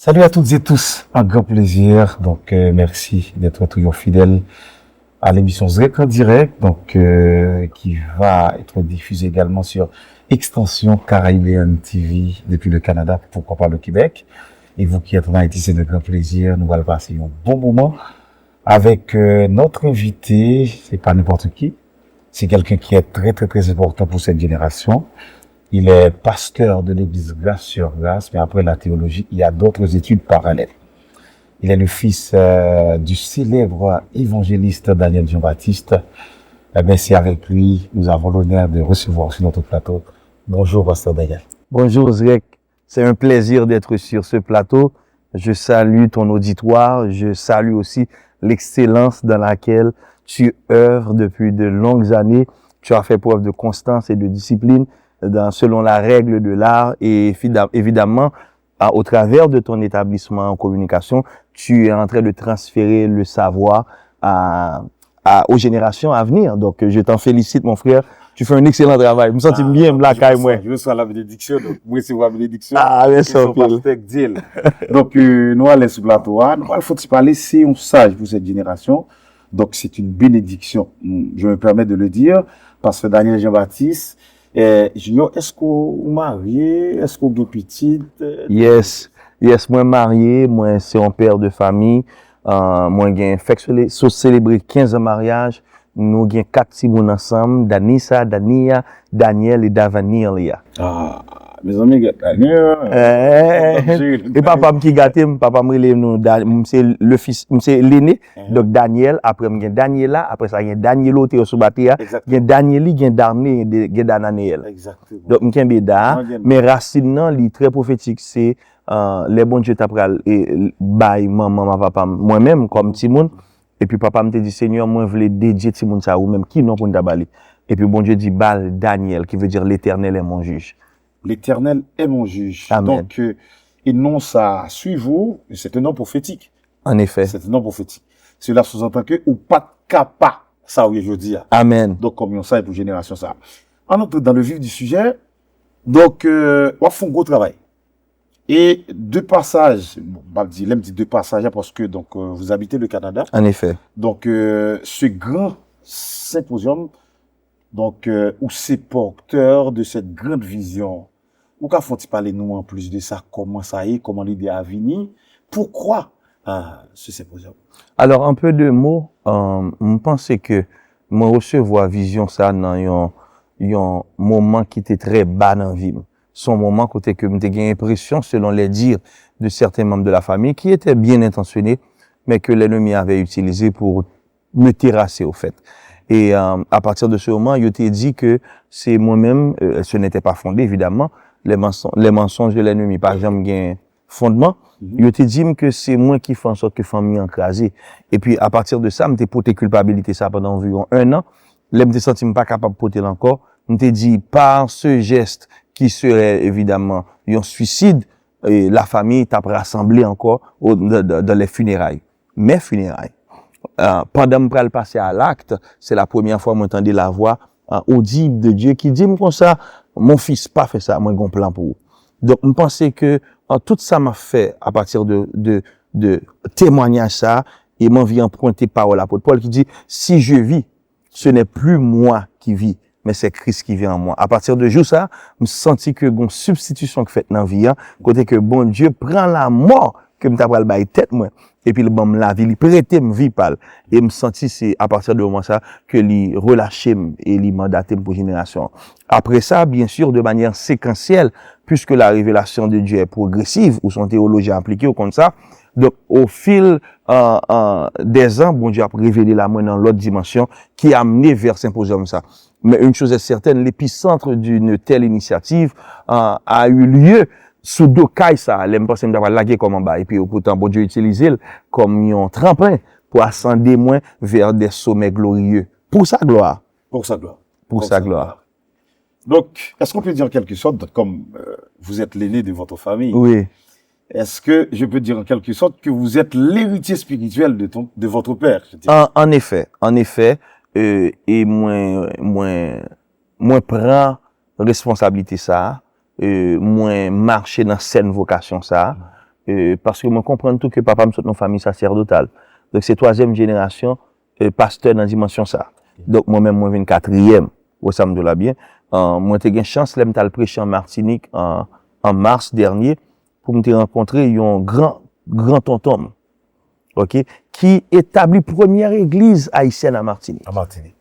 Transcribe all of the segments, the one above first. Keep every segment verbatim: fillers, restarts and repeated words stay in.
Salut à toutes et tous, un grand plaisir. Donc, euh, merci d'être toujours fidèles à l'émission Zrek en direct, donc, euh, qui va être diffusée également sur Extension Caribbean T V depuis le Canada, pourquoi pas le Québec. Et vous qui êtes en Haïti, c'est un grand plaisir. Nou pral pase yon bon moman avec, euh, notre invité. C'est pas n'importe qui. C'est quelqu'un qui est très, très, très important pour cette génération. Il est pasteur de l'église Grâce sur Grâce, mais après la théologie, il y a d'autres études parallèles. Il est le fils, euh, du célèbre évangéliste Daniel Jean-Baptiste. Eh bien, c'est avec lui que nous avons l'honneur de recevoir sur notre plateau. Bonjour, pasteur Daniel. Bonjour, Zrek. C'est un plaisir d'être sur ce plateau. Je salue ton auditoire. Je salue aussi l'excellence dans laquelle tu œuvres depuis de longues années. Tu as fait preuve de constance et de discipline dans, selon la règle de l'art. Et évidemment, à, au travers de ton établissement en communication, tu es en train de transférer le savoir à, à, aux générations à venir. Donc, je t'en félicite, mon frère. Tu fais un excellent travail. M santi m byen, m lakay mwen. Je reçois la bénédiction, donc, mwen resevwa benediksyon. Ah, mèsi anpil. Pastè k di l. Donk, euh, nou alèz sou plato a. Nou pral fè ti pale, c'est un sage pour cette génération. Donc, c'est une bénédiction. Je me permets de le dire, parce que Daniel Jean-Baptiste, eh, Junior, èske w marye? Èske w gen pitit? Yes. Yes, mwen marye, mwen se yon pè de fanmi. Euh, mwen gen fèk sele- sot selebre kenz an maryaj. Nou gen kat timoun ansanm, Danisa, Dania, Daniel e Davanilia. Ah, mezanmi, gade Daniel. Eh, e papa m ki gate m, papa m rele nou, Da- m se le fils, m se lene. Donk Daniel, apre m gen Daniela, apre sa gen Danielo te yo sou bati a, gen Danieli, gen Darne, gen Dananeel. Donk m kenbe Da, men rasin nan li trè pwofetik, se, euh, lè Bondye ta pral, eh, bay manman m a papa m, mwen menm kòm timoun, epi papa m te di, Senyè, mwen vle dedye timoun sa ou menm, ki non pou n ta ba li? Epi Bondye di, ba l Daniel, ki vle di L'Éternel est mon juge. L'Éternel est mon juge. Amen. Donk, euh, e non sa, suiv ou, c'est un nom prophétique. En effet. C'est un nom prophétique. Cela sous-entend que ou pa t ka pa sa ou ye jodi a. Amen. Donk, kòm yon saj pou jenerasyon sa. An antre dans le vif du sujet, donk, euh, w ap fè yon gwo travay. E de passage, bon, m ap di, lè m di de passage, paske, donk, euh, vous habitez le Canada. En effet. Donk, euh, ce grand symposium, donk, euh, ou se porteur de cette grande vision. Ou ka fè yon ti pale nou an plis de sa, kòman sa ye, kòman lide a vini, pourquoi, euh, ce symposium? Alors, en peu de mots, euh, m panse ke mwen resevwa vizyon sa nan yon, yon moman ki te trè ba nan vi m. Se yon moman kote ke m te gen enpresyon, selon les dires de certains membres de la famille, qui étaient bien intentionnés, mais que l'ennemi avait utilisé pour me terrasser, au fait. Et, euh, à partir de ce moment, yo te di ke se mwen menm, euh, ce n'était pas fondé, évidemment, les mensonges, les mensonges de l'ennemi pa janm gen fondman. Yo te di m ke se mwen ki fè an sòt ke fanmi an kraze. Epi, à partir de ça, m te pote kilpabilite sa pandan anviwon un an. Lè m te santi m pa kapab pote l ankò, m te di, par ce geste qui serait évidemment yon suicide, eh, la famille t ap rasanble ankò au, dans, dans, dans les funérailles. Mes funérailles. Euh, pandan m pral pase à l'acte, c'est la première fois mwen tande la voix, euh, audible de Dieu ki di m konsa, mon fils, pa fè sa, mwen gon plan pou ou. Donk, m panse ke, euh, tout sa m ap fè à partir de, de, de temwanyaj sa, e m anvi anprente pawòl apot Pòl ki di, si je vis, ce n'est plus moi qui vis, mais c'est Christ qui vit en moi. À partir de jou sa, m santi ke gon sibstitisyon k fèt nan vi an, kote ke Bondye pran lanmò ke m ta pral bay tèt mwen, epi l ban m lavi, li prete m vi pa l. E m santi se à partir de moman sa ke li relache m e li mandate m pou jenerasyon an. Après ça, bien sûr, de manière séquentielle, puisque la révélation de Dieu est progressive, ou se yon teyolojyen aplike, ou konn sa. Donk, au fil, euh, euh, des ans, Bondye ap revele l a mwen nan lòt dimansyon ki amene vè senpozyòm sa. Mais une chose est certaine, l'épicentre d'une telle initiative, euh, a eu lieu sou do kay sa, lè m panse m ta pral lage kò m anba, epi poutan Bondye itilize l kòm yon tranplen pou asande mwen vers des sommets glorieux. Pour sa gloire. Pour sa gloire. Pour sa gloire. Donc, est-ce qu'on peut dire en quelque sorte, donc, comme, euh, vous êtes l'aîné de votre famille, oui, est-ce que je peux dire en quelque sorte que vous êtes l'héritier spirituel de ton, de votre père, je dirais? En, en effet, en effet, euh, e mwen, mwen, mwen pran responsablite sa, euh, mwen mache nan sèn vokasyon sa, euh, paske mwen konprann tou ke papa m sot nan fanmi saserdotal. Donk, se twazyèm jenerasyon, euh, pastè nan dimansyon sa. Donk, mwen menm, mwen vin katriyèm. Ou sa m di w la byen. Euh, mwen te gen chans, lè m t al preche an Matinik, an, an mas dènye, pou m te rankontre yon gran, gran tonton m, ok, ki etabli premyè egliz ayisyèn a Matinik. A Matinik.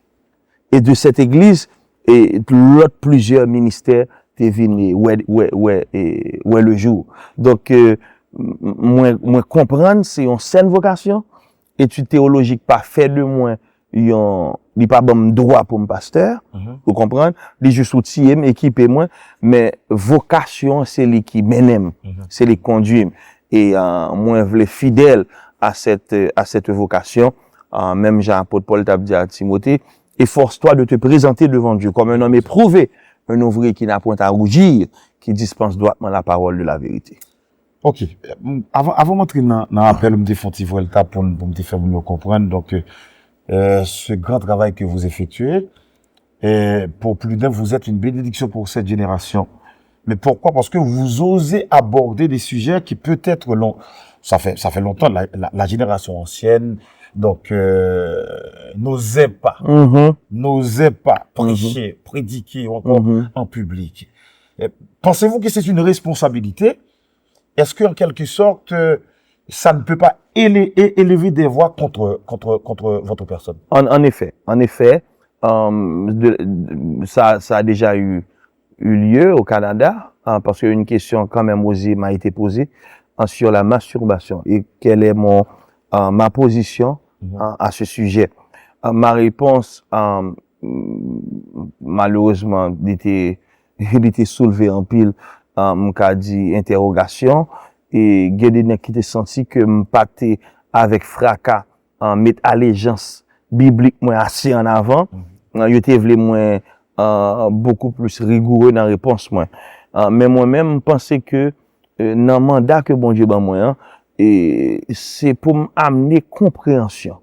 E de cette église, e lòt plizyè ministè te vin, e, wè, wè, wè, e, wè le jour. Donk, euh, m-, mwen, mwen konprann se yon sèn vokasyon. Etid teyolojik pa fè de mwen yon, li pa ban m dwa pou m pastè, ou konprann? Li jis outiye m, ekipe mwen, men vokasyon an, se li ki mennen m, se li ki kondui m. E, euh, mwen vle fidèl à cette, à cette vocation, euh, menm jan apot Pòl t ap di a Timote, efforce-toi de te présenter devant Dieu comme un homme éprouvé, un ouvrier qui n'a point à rougir, qui dispense droitement la parole de la vérité. Ok. Avan, avan m antre nan, nan apèl, m te fè yon ti vwèlta pou, pou m te fè moun yo konprann. Donc, euh, euh, ce grand travail que vous effectuez, euh, pour plus d'un, vous êtes une bénédiction pour cette génération. Mais pourquoi? Parce que vous osez aborder des sujets qui peut-être l'ont, ça fait, ça fait longtemps, la, la, la génération ancienne, donc, euh, n'osait pas, n'osait pas prêcher, prédiquer ou encore en public. Euh, pensez-vous que c'est une responsabilité? Est-ce que, en quelque sorte, euh, ça ne peut pas élé-, é-, élever des voix contre, contre, contre votre personne? En, en effet, en effet, euh, de, de, ça, ça a déjà eu, eu lieu au Canada, hein, parce qu'une question quand même osée m'a été posée, hein, sur la masturbation et quelle est mon, euh, ma position, hein, à ce sujet. Euh, ma réponse, euh, malerezman, li te, li te soulve anpil, euh, m ka di, entèwogasyon. E gen de nèg ki te santi ke m pa te, avèk fraka, euh, met alejans biblik mwen ase an avan. Euh, yo te vle mwen, euh, beaucoup plus rigoureux nan repons mwen. Euh, men mwen menm, m panse ke, euh, nan manda ke Bondye ban mwen an, e se pou m amne konpreyansyon.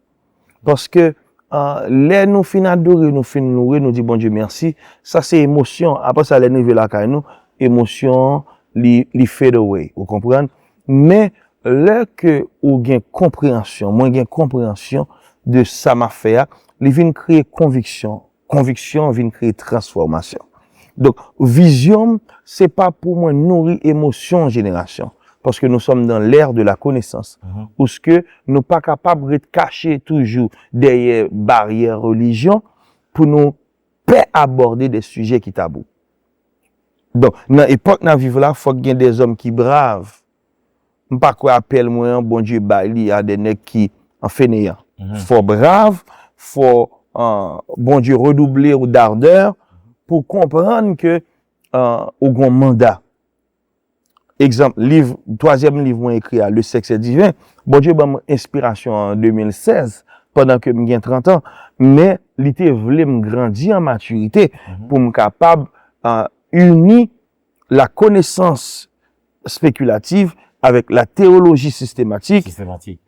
Paske, ah, lè nou fin adore, nou fin loure, nou di Bondye mèsi, sa se emosyon. Apre sa, lè n rive lakay nou, emosyon an, li, li fade away, ou konprann? Men, lè ke ou gen konpreyansyon, mwen gen konpreyansyon de sa m ap fè a, li vin kreye konviksyon. Konviksyon vin kreye transfòmasyon. Donk, vizyon m, se pa pou mwen nouri emosyon jenerasyon. Paske nous sommes dans l'ère de la connaissance. Ouske nou pa kapab ret kache toujou dèyè baryè relijyon pou nou pè abòde de sijè ki tabou. Donk, nan epòk n ap viv la, fòk gen de zòm ki brav. M pa kwè apèl mwen an, Bondye bay li a de nèg ki an feneyan. Fò brav, fò, euh, Bondye redouble ou d'ardeur pou konprann ke, euh, ou gon manda. Egzanp, liv, twazyèm liv mwen ekri a, Le Sexe est divin, Bondye ban m enspirasyon an de mil sèz, pandan ke m gen trant an, men li te vle m grandi an matirite pou m kapab, euh, ini la connaissance spéculative avec la théologie systématique,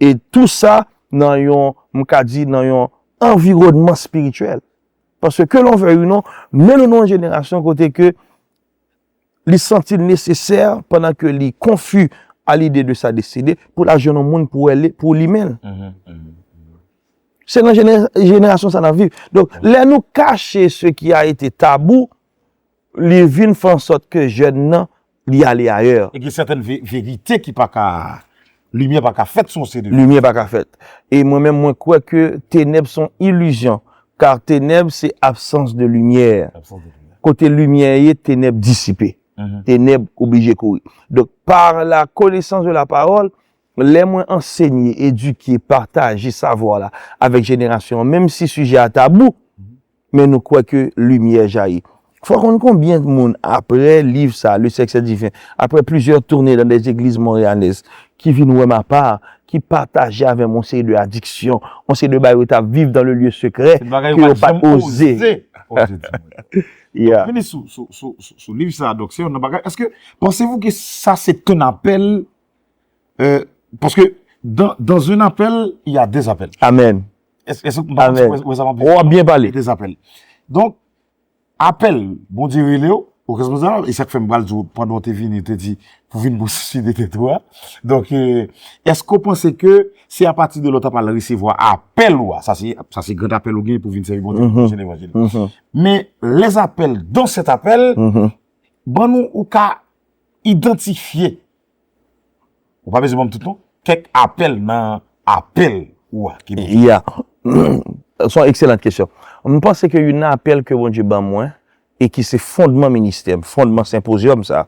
e tou sa nan yon, m ka di, nan yon anviwònman espirityèl. Paske ke l'on veuille ou non, men nou nan yon jenerasyon kote ke li santi l nesesè, pandan ke li konfi a lide de sa destine, pou l al jwenn yon moun pou wè li, pou limen l. Se nan jene-, jenerasyon sa n ap viv. Donk, lè nou kache ce qui a été tabou, li vin fè an sòt ke jèn nan, li ale ayè. E gen sètèn ve-, verite ki pa ka, limyè pa ka fèt sou yon seri de... Limyè pa ka fèt. E mwen menm, mwen kwè ke tenèb se yon ilizyon, kar tenèb se absans de limyè. Absans de limyè. Kote limyè ye, tenèb disipe. Tenèb oblije kouri. Donk, par la connaissance de la parole, lè mwen ansenye, edike, pataje savwa la avèk jenerasyon an, menm si sijè a tabou, men nou kwè ke limyè jayi. Fò konn konbyen moun, apre liv sa, Le Sexe est divin, après plusieurs tournées dans des églises montréalaises, ki vin wè m apa, ki pataje avè m yon seri de adiksyon, yon seri de bagay yo t ap viv dans le lieu secret, ke yo pa t oze. Donk, vini sou, sou, sou, sou, sou liv sa, donk, se yon nan bagay. Est-ce que, pensez-vous que ça, c'est un appel? Euh, parce que dans, dans un appel, il y a des appels. Amen. Est-ce, est-ce que, amen. Ou ap byen pale. Des appels. Donk, apèl, Bondye rele w, Ou konprann sa? E sa k fè m pral di w, pandan w te vini, w te di pou vin pou sisite tèt ou a. Donk, e, èske w panse ke se apati de lè w ta pral resevwa apèl ou a, sa se, sa se grand apèl ou gen pou vin sèvi Bondye, pou preche levanjil. Men, les appels, dont cet appel, ban nou ou ka idantifye, ou pa bezwen ban m tout non, kèk apèl nan apèl ou a ki Bondye. Yeah. Se yon ekselan kesyon. M panse ke youn nan apèl ke Bondye ban mwen, e ki se fondman ministè m, fondman senpozyòm sa,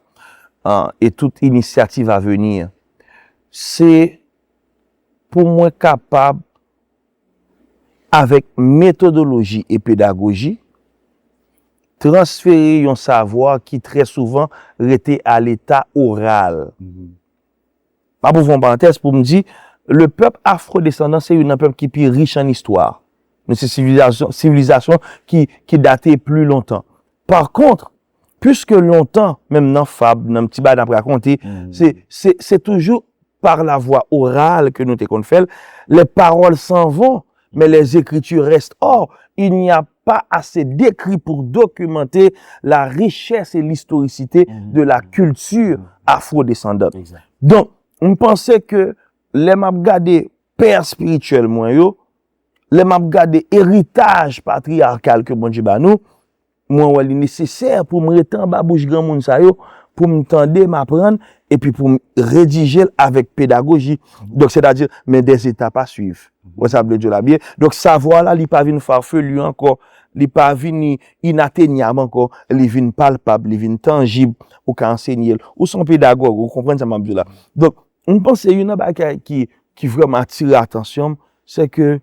e tout inisyativ a veni, se pou mwen kapab, avèk metodoloji e pedagoji, transfere yon savwa ki trè souvan rete a leta oral. M ap ouvri yon parantèz pou m di, le pèp afwodesandan se youn nan pèp ki pi rich an istwa. Nou se sivilizasyon, sivilizasyon ki, ki date pli lontan. Pa kont, piske lontan, menm nan fab, nan ti bagay n ap rakonte, se, se, se toujou par la voie orale ke nou te konn fè l. Les paroles s'en vont, mais les écritures restent. Or, il n'y a pas assez d'écrits pour documenter la richesse et l'historicité de la culture afrodescendante. Donk, m panse ke lè m ap gade pè espirityèl mwen yo, lè m ap gade eritaj patriyakal ke Bondye ba nou, mwen wè li nesesè pou m rete anba bouch granmoun sa yo, pou m tande, m aprann, epi pou m redije l avèk pedagoji. Donk, sètadi, men des étapes à suivre. Ou wè sa m vle di w la byen? Donk, savwa la, li pa vin farfelu ankò, li pa vin inatenyab ankò, li vin palpab, li vin tanjib, ou ka ansenye l. Ou se yon pedagòg, ou konprann sa m ap di w la. Donk, m panse youn nan bagay ki, ki vrèman atire atansyon m, se ke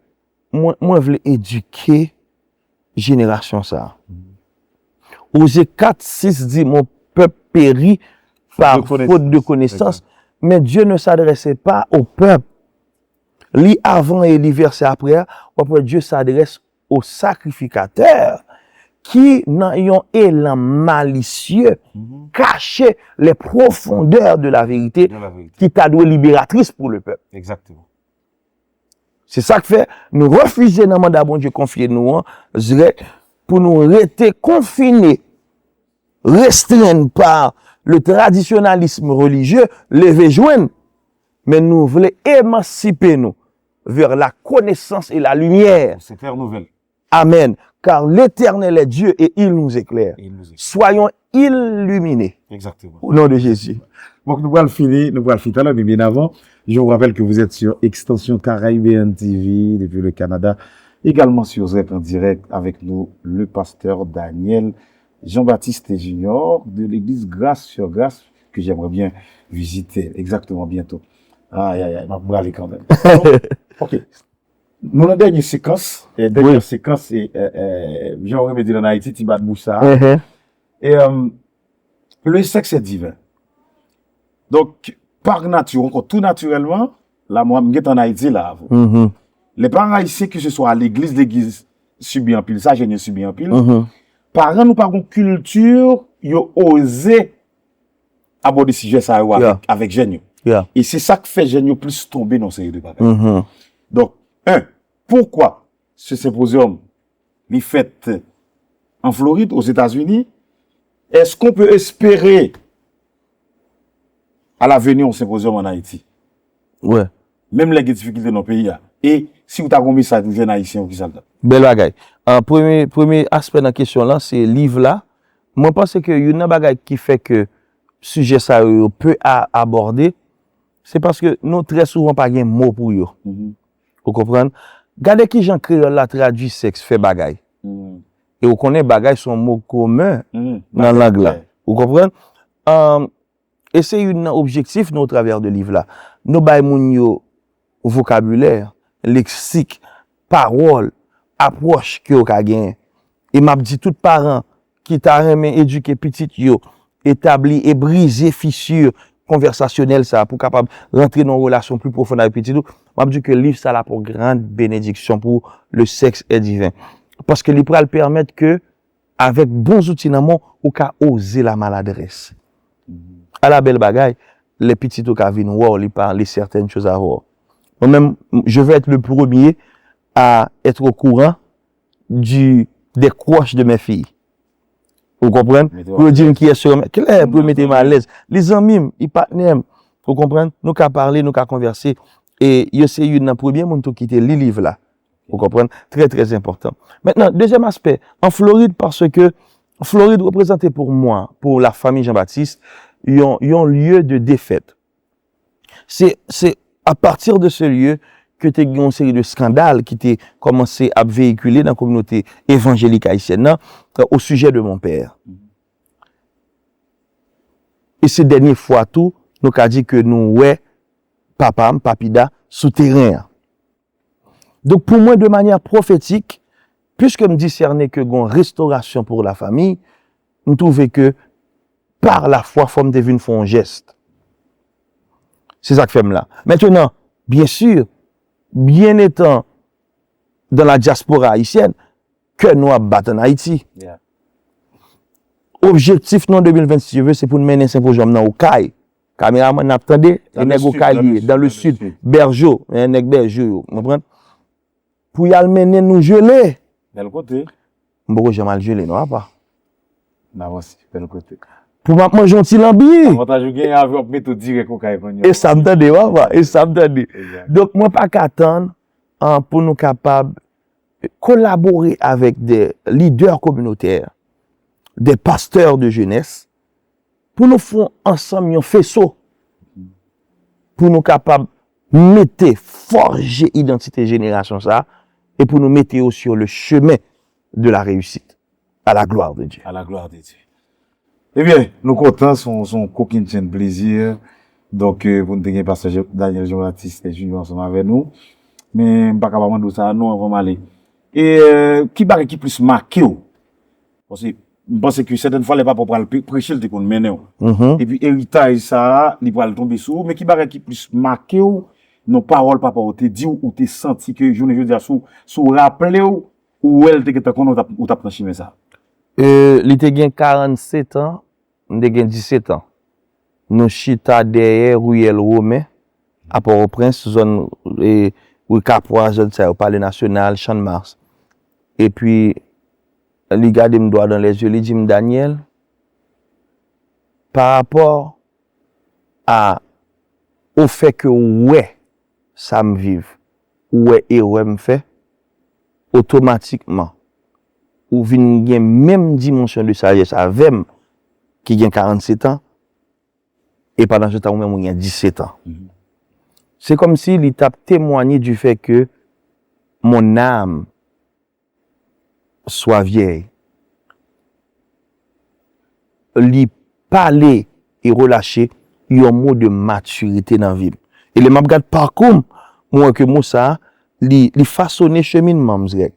mwen, mwen vle edike jenerasyon sa a. Oze kat sis di, mon peuple périt par faute de connaissance, mais Dieu ne s'adressait pas au peuple. Li avan e li vèse apre a, w ap wè Dieu s'adresse aux sacrificateurs ki nan yon elan malisye kache les profondeurs de la vérité ki ta dwe libératrice pour le peuple. Se sa k fè nou refize nan manda Bondye konfye nou an, zrèk, pou nou rete konfine, restrenn pa le tradisyonalism relijye, leve jwenn, men nou vle emansipe nou vers la connaissance et la lumière. Amen. Car l'Éternel est Dieu et il nous éclaire. Soyons illuminés. Au nom de Jésus. Bon, nou pral fini, nou pral fini talè, men byen avan, je vous rappelle que vous êtes sur Extension Caribéenne T V depuis le Canada, également sur Zrèk en direct avec nous, le pasteur Daniel Jean-Baptiste Junior de l'église Grâce sur Grâce, que j'aimerais bien visiter exactement bientôt. Ay, ay, ay, m ap prale kanmenm. Ok. Nou nan dènye sekans, e dènye sekans, e, e, e, jan w renmen di l ann Ayiti, ti bat bouch sa a. E, e, le sexe est divin. Donk, par nature, ankò, tou natirèlman, la, mwen, m gentan ann Ayiti la avè w. Les parents haïtiens, que ce soit à l'église, legliz sibi anpil sa, jèn yo sibi anpil. Paran nou pa gon kilti, yo oze abòde sijè sa yo avèk, avèk jèn yo. E se sa k fè jèn yo plis tonbe nan yon seri de bagay. Donk, en, poukwa se senpozyòm li fèt an Florid, Ozetazini? Est-ce qu'on peut espérer à l'avenir yon senpozyòm an Ayiti? Menm lè gen difikilte nan peyi a. E si w ta gon mesaj pou jèn ayisyen yo, ki sa l t ap? Bèl bagay. An premye, premye aspè nan kesyon lan, se liv la. Mwen panse ke youn nan bagay ki fè ke sijè sa yo, yo pe a, abòde, se paske nou trè souvan pa gen mo pou yo. Ou konprann? Gade kijan kreyòl la tradui sèks, fè bagay. E ou konnen bagay se yon mo komen nan lang la. Ou konprann? An, E se youn nan objektif nou, otravè de liv la. Nou bay moun yo vokabilè, leksik, pawòl, apwòch ke yo ka genyen. E m ap di tout paran ki ta renmen edike pitit yo, etabli e brize fisi konvèsasyonèl sa a pou kapab rantre nan yon relasyon pli pwofon avèk pitit ou, m ap di ke liv sa a la pou gran benediksyon pou le sexe est divin. Paske li pral pèmèt ke avèk bon zouti nan men w, ou ka oze lamaladrès. Ala bèl bagay, lè pitit ou ka vin wè w, li pale certaines choses avè w. Mwen menm, je veux être le premier à être au courant du, des croches de mes filles. Ou konprann? Pou yo di m kiyès yo renmen. Klè, pou yo mete m alèz. Li zanmi m, li patnè m. Ou konprann? Nou ka pale, nou ka konvèse. E yo se youn nan premye moun tou ki te li liv la. Ou konprann? Trè, trè enpòtan. Mentnan, dezyèm aspè, an Florid, paske Florid reprezante pou mwen, pou la famille Jean-Baptiste, yon, yon lye de defèt. Se, se à partir de ce lieu ke te gen yon seri de skandal ki te kòmanse ap veyikile nan kominote evanjelik ayisyèn nan, euh, au sujet de mon père. E se dènye fwa tou, nou ka di ke nou wè papa m, Papida, sou teren an. Donk, pou mwen, de manyè pwofetik, piske m disène ke gon restorasyon pou la fami, m twouve ke, par la foi, fò m te vin fè yon jès. Se sa k fè m la. Mentnan, byen si, byen etan dans la diaspora haïtienne, kè nou ap bat ann Ayiti. Objektif nou an de mil vennsis, se pou n mennen senpozyòm nan Okay. Kameramann n ap tande, e nèg Okay li ye, dans le sud, Bèjo, nèg Bèjo yo, w konprann? Pou y al mennen nou jele. Bèl kote. M poko janm al jele, non, apa. N avanse, bèl kote. Pou m ap manje yon ti lanbi. Avantaj ou genyen avè w ap mete w dirèk Okay kounye a. E sa m tande, papa, e sa m tande. Donk, mwen pa ka tann, an, pou nou kapab kolabore avèk de lidè kominotè, de pastè de jenès, pou nou fè ansanm yon feso, pou nou kapab mete, fòje idantite jenerasyon sa, e pou nou mete yo sur le chemin de la réussite, à la gloire de Dieu. À la gloire de Dieu. Ebyen, nou kontan, se yon, se yon kokennchenn plezi. Donk, euh, pou n te gen pastè Jean- Daniel Jean-Baptiste Junior ansanm avè nou. Men, m pa ka pa mande w sa, non, anvan m ale. E, euh, ki bagay ki plis make w? Paske m panse ke sètèn fwa lè papa w pral pe- preche, l te konn mennen w. Epi eritaj sa a, li pral tonbe sou ou. Men ki bagay ki plis make w nan pawòl papa w te di w, ou te santi ke jounen jodi a, si w, si w raple w, ou wè l te gentan konnen w t ap, ou t ap nan chimen sa a? Euh, li te gen karannset an, m te gen disèt an. Nou chita dèyè riyèl Women, a Pòtoprens, zòn, e, ri Kapwa, zòn sa yo, Palais National, Champ de Mars. Epi, li gade m dwa dan lèzye, li di m, Daniel, pa rapò a, au fait que ou wè sa m viv, ou wè erè m fè, otomatikman, ou vin gen menm dimansyon de sajès avè m, ki gen karannset an, e pandan se tan ou menm ou gen disèt an. Se kòmsi li t ap temwanye du fait que mon âme soit vieille. Li pale e relache yon mo de matirite nan vi m. E lè m ap gad pakou m, mwen wè ke mo sa a, li, li fasone cheminman m, Zrèk.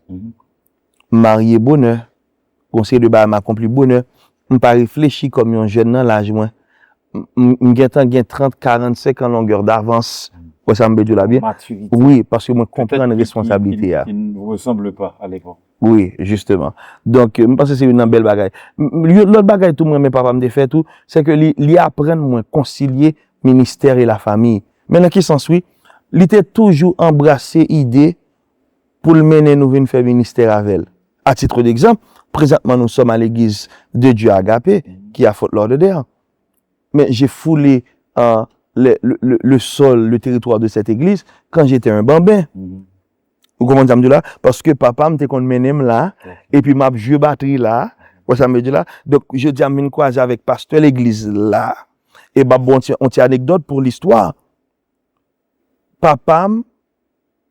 M marye bonè, gon seri de bagay m akonpli bonè, m pa reflechi kòm yon jèn nan laj mwen. M, m, m gentan gen trant, karannsenk an longè davans. Wè sa m vle di w la byen? Matirite. Wi, paske mwen konprann responsablite a. Peut-être qu'il, qu'il, qu'il ne ressemble pas à l'époque. Wi, jisteman. Donk, euh, m panse se youn nan bèl bagay. M, m, yon lòt bagay tou mwen renmen papa m te fè tou, se ke li, li aprann mwen konsilye ministè e lafanmi. Men nan ki sans, wi? Li te toujou anbrase ide pou l mennen nou vin fè ministè avè l. À titre d'exemple, présentement nous sommes à l'église de Dieu Agape, qui est à Fort Lauderdale. Mais j'ai foulé, euh, le, le, le, le sol, le territoire de cette église quand j'étais un bambin. Ou konprann sa m di w la? Paske papa m te konn mennen m la, epi m ap jwe batri la, ou wè sa m vle di w la? Donk, jodi a m vin kwaze avèk pastè legliz la, e m ap ba w yon ti, yon ti anekdòt pou listwa. Papa m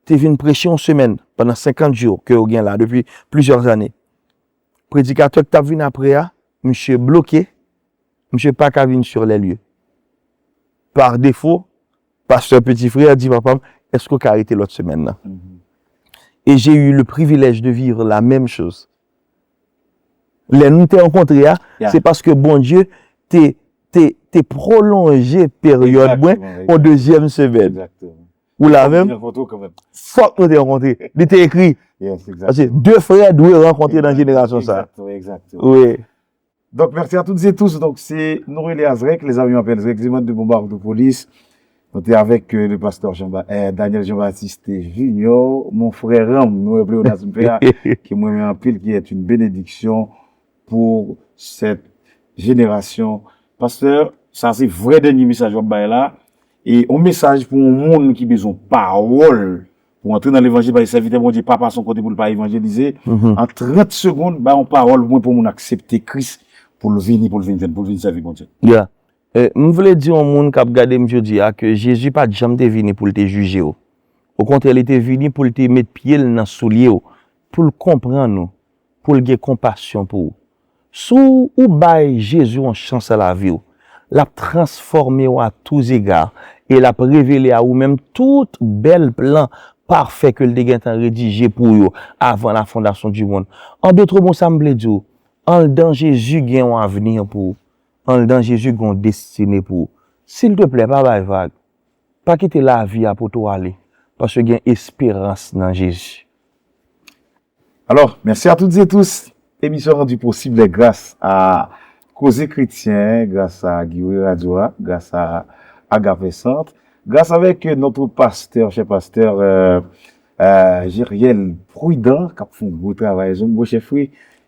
te vin preche yon semèn pandan senkant jou ke yo gen la depi plizyè ane. Predikatè ki t ap vin apre a, misye bloke, misye pa ka vin sur les lieux. Par défaut, pastè Petit Frère di papa m, èske w ka rete lòt semèn nan? Et j'ai eu le privilège de vivre la même chose. Lè nou te rankontre a, se paske Bondye te, te, te pwolonje peryòd mwen yon dezyèm semèn. Ou la menm? Fòk nou te rankontre. Li te ekri. Paske de frè dwe rankontre nan jenerasyon sa. Wi. Donc, merci à toutes et tous. Donc, c'est, nou rele a Zrèk, les amis m'appellent Zrèk Zimand de Bonbard de Police. Nou te avèk, euh, le pasteur Jean-Ba-, euh, Daniel Jean-Baptiste Junior, mon frère Ram, nou wè pleonasm m fè a, ke mwen renmen anpil, qui est une bénédiction pour cette génération. Pastè, sa se vrè dènye mesaj w ap bay la. E yon mesaj pou yon moun ki bezwen pawòl pou antre nan levanjil, paske sèvitè Bondye pa pase yon kote pou l pa evanjelize. An trant segonn, bay yon pawòl pou mwen, pou moun aksepte Kris, pou l vini, pou l vin jwenn, pou l vin sèvi Bondye. Yeah. Eh, m vle di yon moun k ap gade m jodi a ke Jezi pa t janm te vini pou l te jije w. Okontrè, li te vini pou l te met pye l nan soulye w, pou l konprann ou, pou l gen konpasyon pou ou. Si w bay Jezi yon chans nan lavi w, l ap transfòme w a tou zega e l ap revele a ou menm tout bèl plan pafè ke l te gentan redije pou ou yo avan la fondasyon di mond. An dòt mo, sa m vle di w, anndan Jezi gen yon avni pou ou. Anndan Jezi gen yon destine pou ou. Silteplè, pa bay vag. Pa kite lavi a pote w ale, paske gen esperans nan Jezi. Alors, merci à toutes et tous. Émission rendue possible grâce à Koze Kretyen, grâce à Guy Radio, grâce à Agape Centre, grâce avec notre pasteur, cher pasteur euh, euh, Jeriel Prudent, k ap fè yon gwo travay, yon gwo chèf, wi.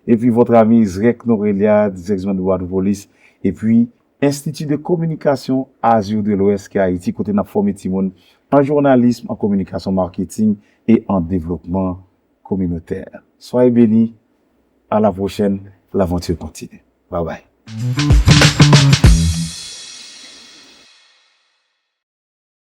Epi votre ami Zrek Norelia, direksyon de Wadoupolis. Epi Institut de Communication Azur de l'Ouest ki Ayiti, kote n ap fòme timoun an journalisme, en communication marketing et en développement communautaire. Soyez bénis, à la prochaine, l'aventure continue. Bye bye.